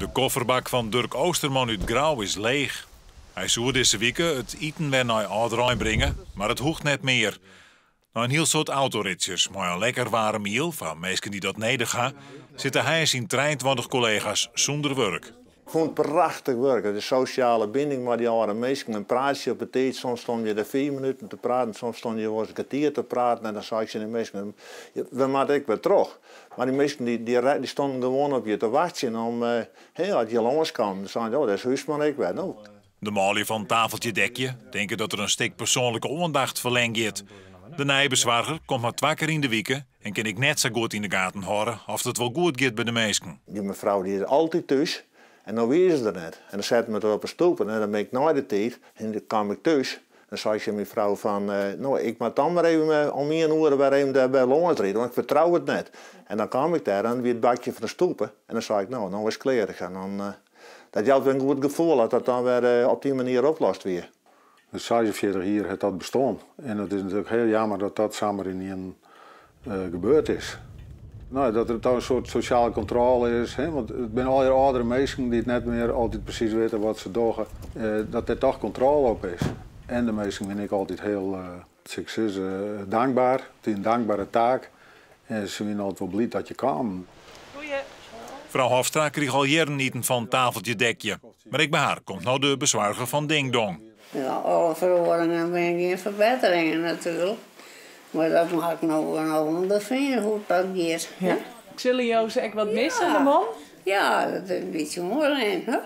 De kofferbak fan Durk Oosterman út Grou is leech. Hy soe dizze wike it iten wer nei âlderein bringe, mar it hoecht net mear. Nei in hiel soad autoritsjes mei in lekker waarm miel foar minsken dy't dat nedich ha, sitte hy en syn 23 kollega's sûnder wurk. Ik fûn it prachtich wurk. De sosjale bining mei dy âlde minsken, in praatsje op 'e tiid. Soms stond je der 5 minuten te praten, soms stond je wol ris in kertier te praten en dan sei ik tsjin dy minsken, we moatte ek wer troch. Mar dy minsken dy stonden gewoan op je te wachtsjen om, hè, as je lânskamen, dan seinen se, oh, dêr is Huisman ek wer. No. De manlju fan Tafeltje Dekje tinke dat der in stik persoanlike oandacht ferlern giet. De nije besoarger komt mar 2 kear yn de wike en kin ek net sa goed yn de gaten hâlde oft it wol goed giet by de minsken. Dy mefrou dy is altyd thús en no wie se der net. En dan setten we it op 'e stoep en dan bin ik nei de tiid en dan kwam ik thús. Dan sei ik tsjin myn frou fan, no, ik moat dan mar even om 1 oere wer even dêr by lâns ride, want ik fertrou it net. En dan kwam ik dêr en dan wie it bakje fan de stoepe en dan sei ik, no, no is it klear. Ik sei, dan, dat jout wer in goed gefoel dat dat dan wer op dy manier oplost wie. Dus 46 jier hat dat bestean. En it is natuerlik hiel jammer dat dat samar ynienen gebeurd is. No, dat der toch in soart sosjale kontrôle is, hè, want it binne allegear âldere minsken dy't net mear altyd presys witte wat se dogge, dat der toch kontrôle op is. En de minsken binne ek altyd hiel, sil ik sizze, dankber. It is in dankbere taak. En se wiene altyd wol bliid dat je kamen. Goeie. Frou Hofstra krige al jierren iten fan Tafeltje Dekje. Mar ek by har komt no de besoarger fan Ding Dong. Ja, alle feroaringen binne gjin ferbetteringen natuerlik. Mar dat moat ik no noch ûnderfine hoe't dat giet. Ja. Sille jo se ek wat misse, de man? Ja, dat is in bytsje oanrin, hè?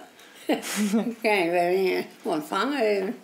Ik kin wer ien ûntfange even.